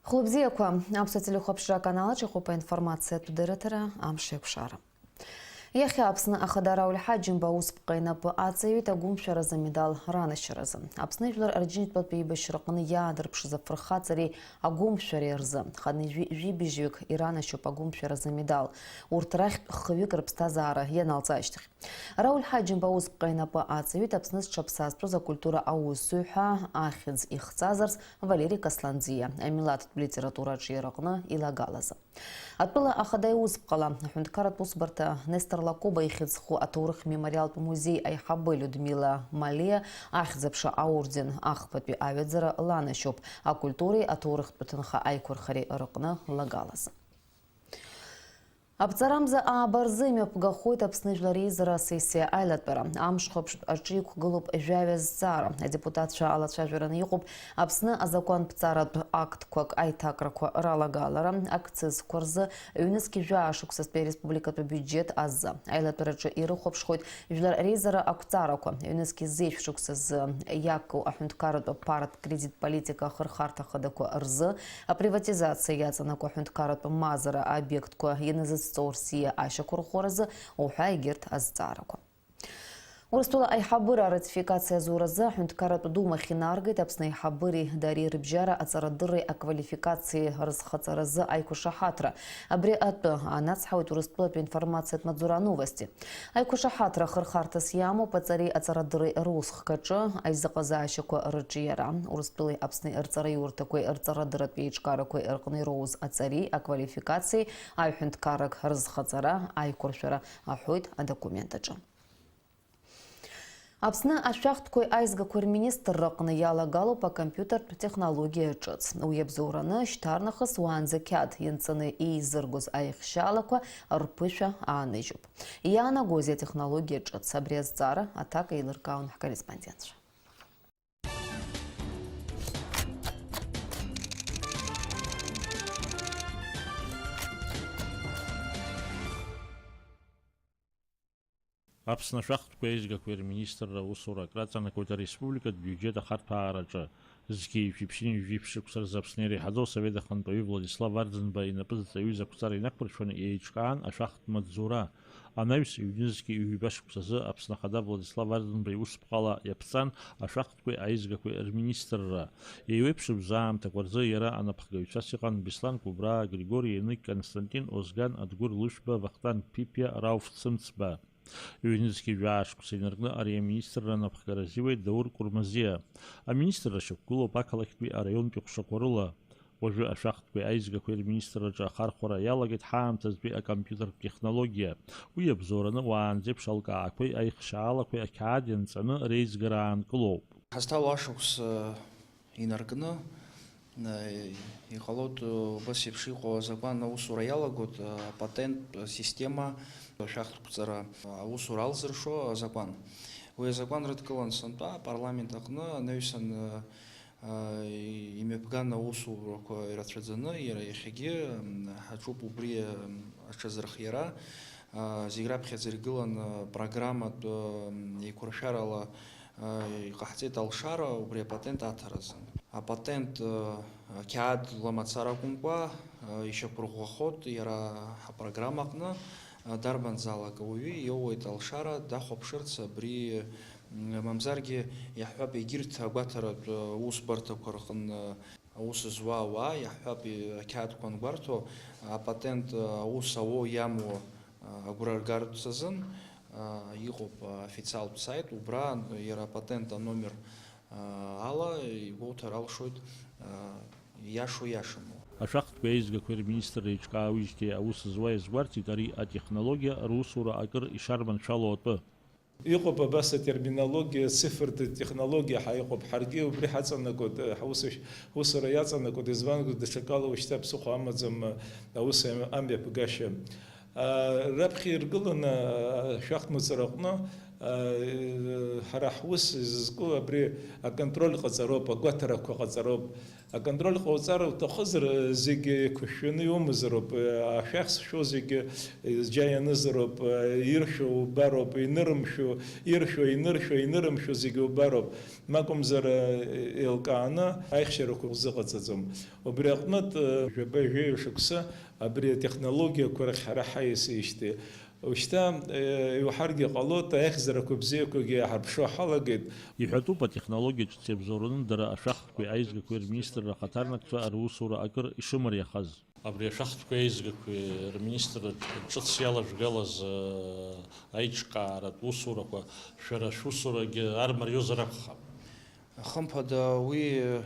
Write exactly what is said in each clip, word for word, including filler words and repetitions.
Хәылбзиақәа, Аԥсуа телехәаԥшра аканалаҿ иҟоуп аинформациатә дырраҭара, амш еиқәшара. Иахьа Аԥсны Ахада Рауль Ҳаџьымба аусԥҟа инапы аҵаҩит агәымшәаразы амедал ранашьаразы. Аԥсны жәлар Рџьынџьтәылатә еибашьраҟны иаадырԥшыз афырхаҵареи агәымшәареи рзы хынҩажәи жәибжьҩык иранашьоуп агәымшәаразы амедал. Урҭ рахьтә хҩык рыԥсҭазаара ианалҵ ашьҭахь. Рауль Ҳаџьымба аусԥҟа инапы аҵаҩит Аԥсны зҽаԥсазтәыз акультура аусзуҩ ҳәа ахьӡ ихҵазарц Валери Касланӡиа, амилаҭтә литература аҿиараҟны илагалазы. Атәыла ахада иусԥҟала аҳәынҭқарратә усбарҭа Нестор Лакоба ихьӡ зху аҭоурых мемориалтә музеи аиҳабы Людмила Малиа ахьӡ-аԥша аорден ахԥатәи аҩаӡара ланашьоуп акультуреи аҭоурыхтә ҭынха аиқәырхареи рыҟны лагалазы. Аԥҵарамза ааба рзы имҩаԥгахоит Аԥсны Жәлар Реизара асессиа аилатәара. Амшхәаԥштә аҿы иқәгылоуп жәаҩа зҵаара. Адепутатцәа алацәажәараны иҟоуп Аԥсны азакәанԥҵаратә актқәак аиҭакрақәа ралагалара, акцизқәа рзы ҩнызқь жәаа шықәсазтәи ареспубликатәи абиуџьеҭ азы. Аилатәараҿы ирыхәаԥшхоит Жәлар Реизара ақәҵарақәа, ҩнызқь зежә шықәсазы иагу аҳәынҭқарратә аппараттә кредит политика ахырхарҭа хадақәа рзы, априватизациа иаҵанакуа аҳәынҭқарратә мазара аобиектқәа ианазыцҵо рсиа ашьақәырӷәӷәаразы уҳәа егьырҭ азҵаарақәа. Урыстәыла аиҳабыра аратификациа азуразы аҳәынҭқарратә думахь инаргеит Аԥсны аиҳабыреи дареи рыбжьара аҵарадырреи аквалификациеи рызхаҵаразы аиқәшаҳаҭра. Абри атәы анацҳауеит Урыстәылатәи аинформациатә маҵзура Новости. Аиқәшаҳаҭра хырхарҭас иамоуп аҵареи аҵарадырреи русхк аҿы аизыҟазаашьақәа рыҿиара, Урыстәылеи Аԥсни рҵараиурҭақәеи рҵарадырратә еиҿкаарақәеи рҟны ироуз аҵареи аквалификациеи аҩҳәынҭқаррак рызхаҵара аиқәыршәара, аҳәоит адокумент аҿы. Аԥсны ашәахтәқәеи аизгақәеи рминистрра аҟны иалагалоуп акомпиутертә технологиа ҿыц. Уи абзоураны, шьҭарнахыс уаанӡа қьаад ианҵаны еизыргоз аихшьаалақәа рԥышәа ааныжьуп. Иаанагозеи атехнологиа ҿыц? Абри азҵаара аҭак еилыркаауан ҳкорреспондентцәа. Аԥсны ашәахтәқәеи аизгақәеи рминистрра аусура акраҵанакуеит ареспубликатә биуџьет ахарҭәаараҿы. Зқьи жәиԥшьынҩажәи жәиԥшь шықәса рзы Аԥсны иреиҳаӡоу асовет ахантәаҩы Владислав Арӡынба инапы зҵаҩыз ақәҵара инақәыршәаны еиҿкаан ашәахтә маҵзура. Анаҩс, ҩнызқьи ҩба шықәсазы Аԥсны Ахада Владислав Арӡынба иусԥҟала иаԥҵан ашәахтәқәеи аизгақәеи рминистрра. Еиуеиԥшым аамҭақәа рзы иара анапхгаҩцәас иҟан Беслан Кәыбраа, Григори Еник, Константин Озган, Адгәыр Лушьба, Вахтанг Ԥипиа, Рауф Цымцба. Ҩнызқьи жәаа шықәса инаркны ари аминистрра анапхгара азиуеит Даур Курмазиа. Аминистрра шьақәгылоуп ақалақьтәи араионтәи ҟәшақәа рыла. Уажәы ашәахтәқәеи аизгақәеи рминистрраҿы ахархәара иалагеит ҳаамҭазтәи акомпиутертә технологиа. Уи иабзоураны уаанӡеиԥш алкаақәеи аихшьаалақәеи ақьаад ианҵаны реизгара аанкылоуп. Ҳазҭало ашықәс, э, инаркны, э, иҟалоит, э, убас еиԥш иҟоу азакәан аусура иалагоит, э, апатенттә система, ашәахтәқәҵара аусура алзыршо азакәан. Уи азакәан рыдкылан сынтәа апарламент аҟны анаҩсан, э, имҩаԥган аусурақәа ирацәаӡаны, иара иахьагьы, м, ҳаҿуп убри, м, аҽазырхиара. А, зегь раԥхьаӡа иргылан, а, программатә, м, еиқәыршәарала, а, иҟаҳҵеит алшара убри апатент аҭаразы. Апатент, а, ақьаад ламацара акәымкәа, а, ишьақәырӷәӷәахоит иара ҳапрограммаҟны. Дарбанзаалак ауаҩы иоуеит алшара дахәаԥшырц абри, мамзаргьы, иаҳҳәап, егьырҭ агәаҭаратә усбарҭақәа рҟны аус зуа ауаа, иаҳҳәап, ақьаадқәа ангәарҭо, апатент аус ауо иамуа агәра ргартә азын иҟоуп официалтә саит, убра иара апатент аномер ала игәоуҭар алшоит, иашоу иашаму. Ашәахтәқәеи аизгақәеи рминистрра еиҿкаауижьҭеи аус зуа иазгәарҭеит ари атехнологиа русура акыр ишарманшәало атәы. Иҟоуп абас атерминологиа, цифртә технологиа ҳәа иҟоуп. Ҳаргьы убри ҳаҵанакуеит, ҳусушь-, ҳусура иаҵанакуеит, избан акәу, даҽакала ушьҭа ԥсыхәа амаӡам аус амҩаԥгашьа. А, раԥхьа иргыланы, а, ашәахтә маҵзураҟны, Ҳара ҳус зызку абри аконтроль ҟаҵароуп, агәаҭарақәа ҟаҵароуп. Аконтроль ҟауҵар уҭахызар, зегьы еиқәышәшәаны иумазароуп, ашәахсшәо зегьы зџьа ианызароуп, иршәо убароуп, инырымшәо, иршәо, иныршәо, инырымшәо зегьы убароуп. Макәымзар, еилкааны аихшьарақәа узыҟаҵаӡом. Убри аҟнытә, жәаба-жәаҩа шықәса абри атехнологиақәа рахь ҳара ҳаиасижьҭеи, ушьҭа, иуҳәаргьы ҟалоит, аихьӡарақәа бзиақәагьы ҳарԥшуа ҳалагеит. Иҳәатәуп, атехнологиа ҿыц иабзоураны дара ашәахтәқәеи аизгақәеи рминистрра ахаҭарнакцәа русура акыр ишымариахаз. Абри ашәахтәқәеи аизгақәеи рминистрра ҿыц иалажәгалаз, аиҿкааратә усурақәа шәара шәусурагьы армариозар акәхап. Хымԥада, уи, э,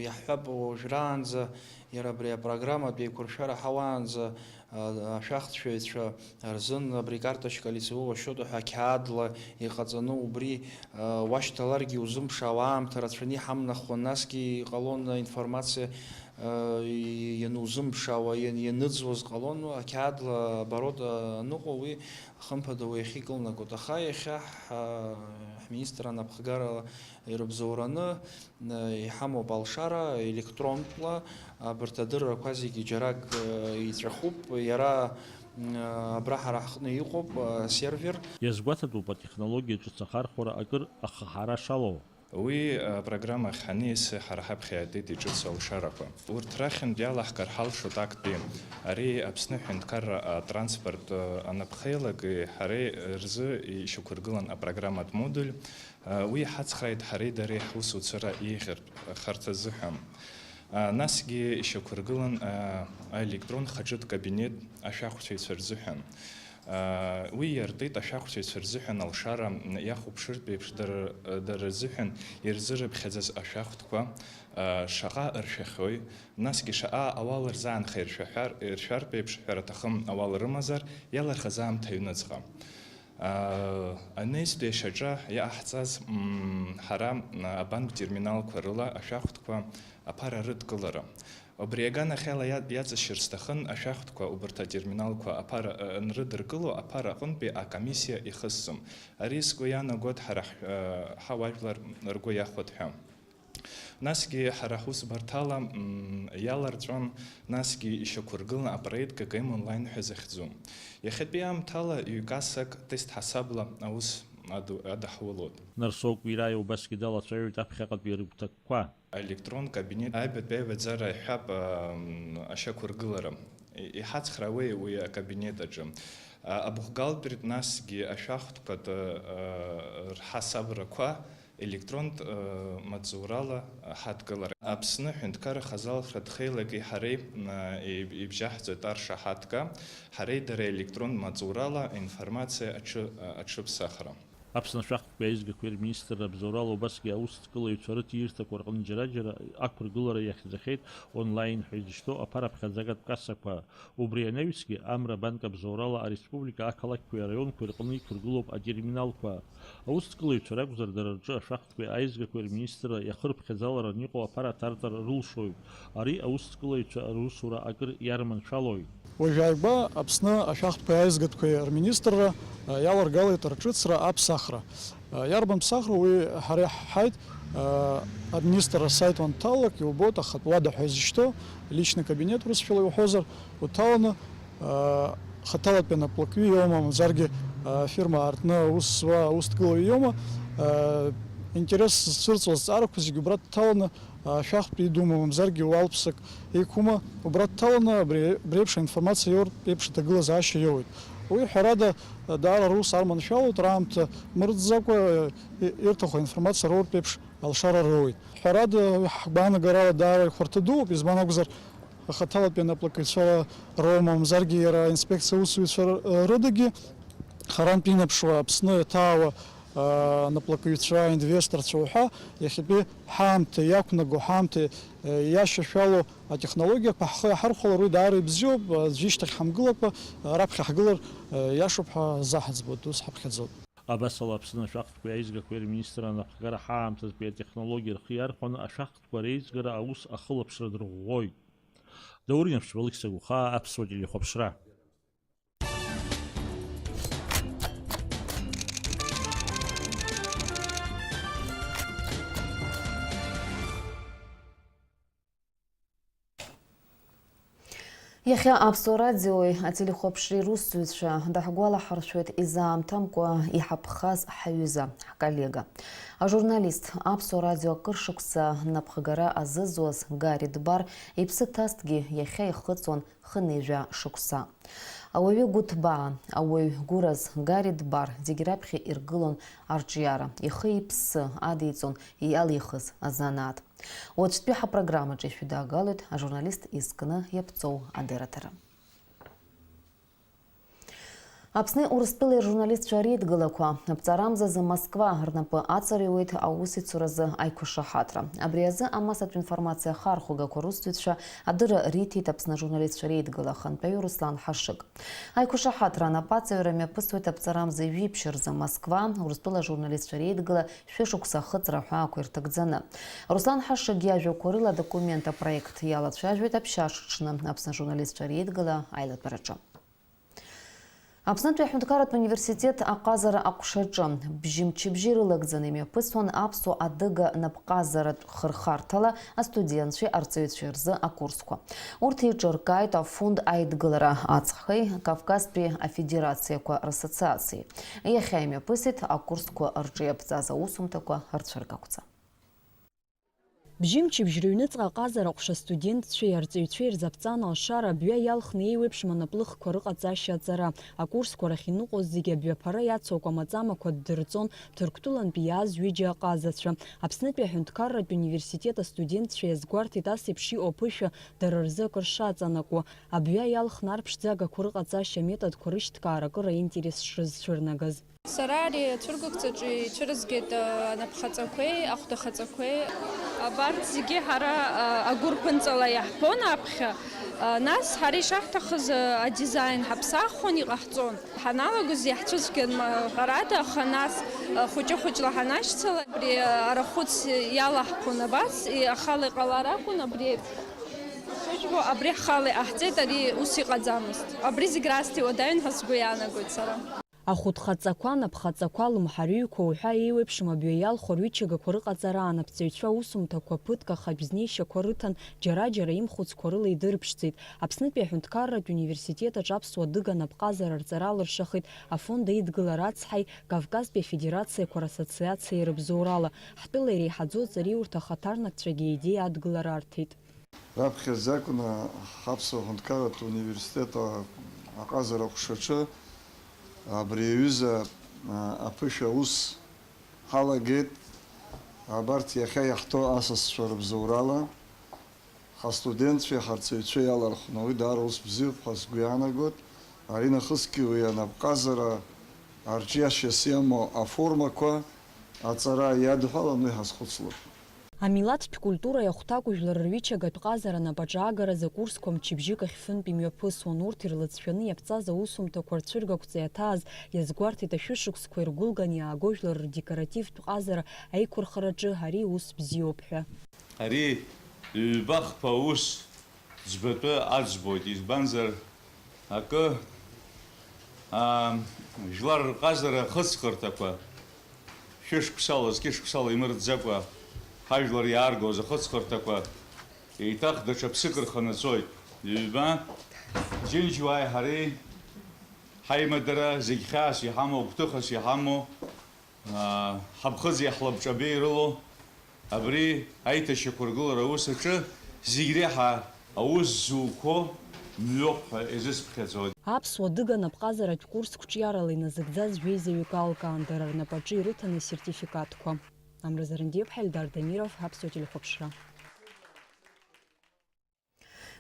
иаҳҳәап, уажәраанӡа иара абри апрограмматә еиқәыршәара ҳауаанӡа, э, ашәахтәшәаҩцәа рзын абри карточка лицевого счёта ҳәа ақьаадла иҟаҵаны, убри, э, уашьҭаларгьы иузымԥшаауа аамҭа рацәаны иҳамнахуан, насгьы иҟалон аинформациа, э, и-, ианузымԥшаауа, иан-, ианыӡуаз ҟалон, ақьаадла оборот аныҟоу уи, хымԥада, уи ахьикылнагоит. Аха иахьа ҳ-, ҳминистр анапхгарала ирыбзоураны, э, иҳамоуп алшара, електронтәла, абарҭ адыррақәа зегьы џьарак, э, иҵәахуп, иара, м, абра ҳара ҳҟны иҟоуп, э, сервер. Иазгәаҭатәуп атехнологиа ҿыц ахархәара акыр ахаҳара шалоу. Уи апрограмма ахь ҳаниас, ҳара ҳаԥхьа иаатит иҿыц алшарақәа. Урҭ рахьынтә иалаҳкаар ҳалшоит актәи. Ари Аԥсны аҳәынҭқарра атранспорт, э, анапхеилак, э, ҳареи рзы ишьақәыргылан апрограмматә модуль. Уи иҳацхрааит ҳареи дареи ҳусуцәа еиӷьыртә-, харҭа азыҳәан. Насгьы ишьақәыргылан аелектрон хаҿытә кабинет ашәахәцәаҩцәа рзыҳәан. Уи иартит ашәахәцәаҩцәа рзыҳәан алшара иахәаԥшыртә еиԥш, дара, дара рзыҳәан ирзырыԥхьаӡаз ашәахтәқәа шаҟа ыршәахьои, насгьы шаҟа ауал рзаанхеи ршәаҳәар-, иршәартә еиԥш ҳәара аҭахым, ауал рымазар, иалырхыз аамҭа аҩныҵҟа. Анаҩстәи ашьаҿа иҟаҳҵаз, м, ҳара, м, абанк терминалқәа рыла ашәахтәқәа аԥара рыдкылара. Убри аганахьала иа-, иаҵашьыр сҭахын, ашәахтәқәа убарҭ атерминалқәа аԥара, ы, анрыдыркыло, аԥара аҟынтәи акомиссиа ихысҵом. Ари сгәы иаанагоит ҳара ҳҳ-, ы, ҳауаажәлар ргәы иахәоит ҳәа. Насгьы ҳара ҳусбарҭала, м, иаларҵәон, насгьы ишьақәыргылан апроект К К М онлайн ҳәа захьӡу. Иахьатәи аамҭала ҩ-кассак тест ҳасабла аус аду-, адаҳулоит. Нарсоу Кәираиа убасгьы далацәажәоит аԥхьаҟатәи рыгәҭакқәа. Аелектрон кабинет аҩбатәи аҩаӡара иҳәап, м, ашьақәыргылара. И-, иҳацхраауеи уи акабинет аҿы? А, абухгалтертә, насгьы ашәахтәқәа т-, а, рҳасабрақәа електронтә, э, маҵзурала ҳадкылара. Аԥсны аҳәынҭқарра хазы алхратә хеилаки ҳареи, э, иб-, ибжьаҳҵоит аршаҳаҭга, ҳареи дареи електронтә маҵзурала аинформациа аҽы-, аҽыԥсахра. Аԥсны ашәахтәқәеи аизгақәеи рминистрра абзоурала убасгьы аусҭкылаҩцәа рыҭиирҭақәа рҟны џьара-џьара ақәыргылара иахьӡахьеит онлайн ҳәа изышьҭоу аԥара ԥхьаӡагатә кассақәа. Убри анаҩсгьы, Амра банк абзоурала ареспублика ақалақьқәеи араионқәеи рҟны иқәыргылоуп атерминалқәа. Аусҭкылаҩцәа ракәзар, дара рҿы ашәахтәқәеи аизгақәеи рминистрра иахырԥхьаӡаларан иҟоу аԥара аҭарҵар рылшоит. Ари аусҭкылаҩцәа русура акыр иарманшәалоит. Уажәааигәа Аԥсны ашәахтәқәеи аизгатәқәеи рминистрра, а, иаларгалеит рҿыцра аԥсахра. А, иарбан ԥсахра, уи ҳара иаҳҳәеит, а, аминистрра асаит уанҭалалак, иубоит ахатә уада ҳәа изышьҭоу, личный кабинет урысшәала иуҳәозар, уҭаланы, а, хаҭалатәи анаплакҩы иоума, мамзаргьы, а, фирма аартны аус зуа аусҭгылаҩы иоума, а, интерес зцәырҵуа азҵаарақәа зегьы убра дҭаланы, ашәахтә идума, мамзаргьы уалԥсак иқәума, убра дҭаланы абри, абри еиԥш аинформациа иоуртә еиԥш аҭагылазаашьа иоуеит. Уи, ҳәарада, даара рус арманшәалоит, раамҭа мырӡӡакәа, и-, ирҭаху аинформациа роуртә еиԥш алшара роуеит. Ҳәарада, уи ҳгәаанагарала даара ихәарҭа дууп, избан акәзар, ахаҭалатәи анаплакҩцәа роума, мамзаргьы иара аинспекциа аусзуҩцәа р-, рыдагьы, харантә инаԥшуа Аԥсны иаҭаауа, а, анаплакҩцәа, аинвесторцәа уҳәа, иахьатәи ҳаамҭа иақәнаго, ҳаамҭа, а, иашьашәало атехнологиақәа ҳхы иаҳархәалар, уи даара ибзиоуп, аӡәы ишьҭахь ҳамгылакәа, а, раԥхьа ҳгылар, а, иашоуп ҳәа заҳаӡбоит, ус ҳаԥхьаӡоит. Абасала, Аԥсны ашәахтәқәеи аизгақәеи рминистрра анапхгара ҳаамҭазтәи атехнологиа рхы иархәаны ашәахтәқәа реизгара аус ахылаԥшра дырӷәӷәоит. Даур Инаԥшьба, Алықьса Гәхаа, Аԥсуа телехәаԥшра. Иахьа Аԥсуа радиои ателехәаԥшреи русзуҩцәа даҳгәалаҳаршәоит изаамҭамкәа иҳаԥхаз ҳаҩыза, ҳколлега. Ажурналист, Аԥсуа радио акыр шықәса напхгара азызуаз Гари Дбар иԥсы ҭазҭгьы иахьа ихыҵуан хынҩажәа шықәса. Ауаҩы гәыҭбаа, ауаҩ гәыраз Гари Дбар зегь раԥхьа иргылон арҿиара, ихы-иԥсы адиҵон иалихыз азанааҭ. Уаҵәтәи ҳапрограммаҿы ишәыдаагалоит ажурналист изкны иаԥҵоу адырраҭара. Аԥсни Урыстәылеи ржурналистцәа реидгылақәа аԥҵарамзазы Москва рнапы аҵарҩуеит аусеицуразы аиқәышаҳаҭра. Абри азы амассатә информациа ахархәагақәа русзуҩцәа адырра риҭеит Аԥсны ажурналистцәа реидгыла ахантәаҩы Руслан Ҳашыг. Аиқәышаҳаҭра анапаҵаҩра мҩаԥысуеит аԥҵарамза ҩажәи ԥшь рзы Москва, Урыстәыла ажурналистцәа реидгыла шәышықәса ахыҵра аҳәаақәа ирҭагӡаны. Руслан Ҳашыг иажәақәа рыла адокумент апроект иалацәажәоит аԥшьашаҽны Аԥсны ажурналистцәа реидгыла аилатәараҿы. Аԥснытәи аҳәынҭқарратә университет аҟазара аҟәшаҿы бжьымчыбжьы ирылагӡаны имҩаԥысуан аԥсуа-адыга напҟазаратә хырхарҭала астудентцәеи арҵаҩцәеи рзы акурсқәа. Урҭ еиҿыркааит афонд Аидгылара аҵхи Кавказтәи афедерациақәа рассоциациеи. Иахьа имҩаԥысит акурсқәа рҿы иаԥҵаз аусумҭақәа рцәыргақәҵа. Бжьымчыбжь рыҩныҵҟа аҟазара ҟәша астудентцәеи арҵаҩцәеи рзы аԥҵан алшара абҩа иалхны еиуеиԥшым анаплыхқәа рыҟаҵашьа аҵара. Акурсқәа рахь иныҟәоз зегьы абҩаԥара иацу акәамаҵамақәа ддырҵон Ҭырқәтәылантәи иааз ҩыџьа аҟазацәа. Аԥснытәи аҳәынҭқарратә университет астудентцәа иазгәарҭеит ас еиԥш иҟоу аԥышәа дара рзы акыр шаҵанакуа, абҩа иалхны арԥшӡагақәа рыҟаҵашьа аметодқәа рышьҭкаара акыр аинтерес шрызцәырнагаз. Сара ари ацәыргақәҵаҿы ицәырызгеит, а, анапхаҵақәеи ахәдахаҵақәеи. Абарҭ зегьы ҳара, а, агәырԥынҵала иаҳԥон аԥхьа. А, нас ҳара ишаҳҭахыз, а, адизаин ҳаԥсахуан, иҟаҳҵон. Ҳаналагоз иаҳцәыцәгьан, ма, ҳәарада, аха нас, а, хәыҷы-хәыҷла ҳанашьцыла, абри, а, арахәыц иалаҳхәон абас, и-, ахала иҟалар акәын, абри еиԥш. Шыжәбо, абри ҳхала иҟаҳҵеит, ари ус иҟаӡамызт. Абри зегь раасҭа иуадаҩын ҳәа сгәы иаанагоит сара. Ахәыдхаҵақәа, анапхаҵақәа, алымҳарыҩқәа уҳәа еиуеиԥшым абҩа иалху рҩычагақәа рыҟаҵара анапҵаҩцәа аусумҭақәа ԥыҭк ахатә знеишьақәа рыҭан, џьара-џьара имхәыцқәа рыла идырԥшӡеит. Аԥснытәи аҳәынҭқарратә университет аҿы аԥсуа-адыга анапҟазара рҵара алыршахеит афонд Аидгылара ацҳаи Кавказтәи афедерациақәа рассоциациеи рыбзоурала. Ҳтәыла иреиҳаӡоу аҵариурҭа ахаҭарнакцәагьы аидеиа адгылара арҭеит. Раԥхьаӡа акәны ҳаԥсуа ҳәынҭқарратә университет аҟазара аҟәшаҿы абри аҩыза, а, аԥышәа аус ҳалагеит. Абарҭ иахьа иаҳҭо асасцәа рыбзоурала, ҳастудентцәеи ҳарҵаҩцәеи иалархәны, уи даара ус бзиоуп ҳәа сгәы иаанагоит. Аринахысгьы уи анапҟазара арҿиашьас иамоу аформақәа аҵара иадҳәалан уи ҳазхәыцлоит. Амилаҭтә культуреи ахәҭакәыжәлар рҩычагатә ҟазара анапаҿы аагаразы акурсқәа мчыбжьык ахь фынтә имҩаԥысуан. Урҭ ирлыҵшәаны иаԥҵаз аусумҭақәа рцәыргақәҵа иаҭааз иазгәарҭеит ашәышықәсқәа иргәылганы иааго жәлар рдекоративтә ҟазара аиқәырхараҿы ари ус бзиоуп ҳәа. Ари ҩба-хԥа аус ӡбатәы аӡбоит, избанзар, акы, аа, жәлар рҟазара ахыҵхырҭақәа, шәышықәсала, зқьышықәсала имырӡакәа, ҳажәлар иааргоз ахыҵхырҭақәа, еиҭах даҽа ԥсык рханаҵоит. Ҩба, Џьынџьуааи ҳареи, ҳаимадара зегь хьаас иҳамоу, гәҭыхас иҳамоу, аа, ҳаԥхыӡи ҳлабҿаби ирылоу, абри аиҭашьақәыргылара аус аҿы зегь реиҳа аус зуқәо мҩоуп ҳәа изысԥхьаӡоит. Аԥсуа-адыга анапҟазаратә курс қәҿиарала иназыгӡаз жәеизаҩык алкаан, дара рнапаҿы ирыҭан асертификатқәа. Амра Зарандиев, Ҳаилдар Дамиров, Аԥсуа телехәаԥшра.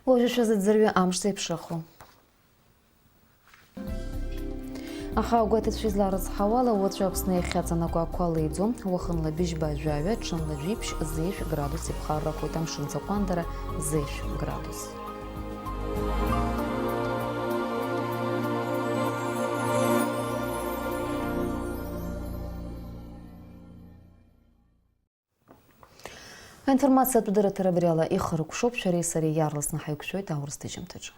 Уажәы шәазыӡырҩы амш зеиԥшрахо. Аха агәаҭацәа изларыцҳауала, уаҵәы Аԥсны иахьаҵанакуа ақәа леиӡом, уахынла быжьба жәаҩа, ҽынла жәиԥшь, зеижә градус иԥхаррақәоит, амшын аӡы аҟәандара зеижә градус. Аинформациатә дырраҭара абри ала ихыркәшоуп, шәареи сареи иаарласны ҳаиқәшәоит аурыс ҭыжьымҭаҿы.